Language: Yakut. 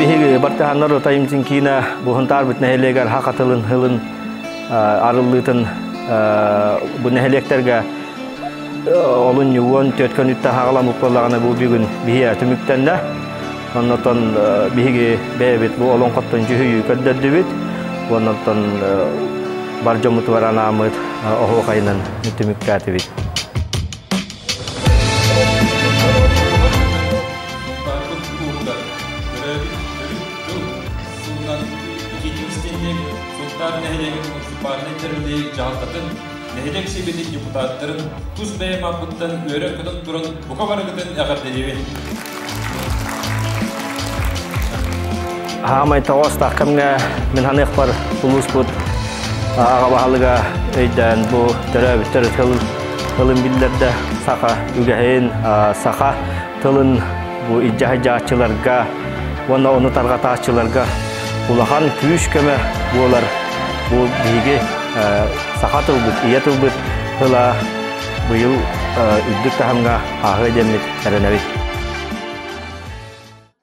Биһиги бартыһааннар Утайымтин киинэ бу Һунтаарбыт нэһилиэгэр саха тылын сылын арыллыытын бу нэһилиэктэргэ олунньу 14 күнүттэн хаҕаламмыт буоллаҕына бу бүгүн биһиэ түмүктэннэ. Оннотон биһиги бэйэбит бу олоҥхоттон дьүһүйүү көрдөрдүбүт. Оннотон бар дьоммутугар анааммыт оһуохайынан түмүктээтибит. Барбыт улууһугар төрөөбүт төрүт тыл сылынан итиитик-истиҥник Сунтаар нэһилиэгин муниципальнай тэриллии дьаһалтатын, нэһилиэк сэбиэтин депутаттарын тус бэйэм ааппыттан үөрэн-көтөн туран бука барыгытын эҕэрдэлиибин! Хаамай тоҕоостаах кэмҥэ мин ханыахпар улууспут аҕа баһылыга өйдөөн бу төрөөбүт төрүт тылын биллэрдэ саха үгэһин, саха тылын бу илдьэ сылдьааччыларга уонна ону тарҕатааччыларга улахан күүс-көмө буолар бу биһиги саха тылбыт, ийэ тылбыт тыла быйыл үрдүк таһымҥа ааһыа диэммит эрэнэбит.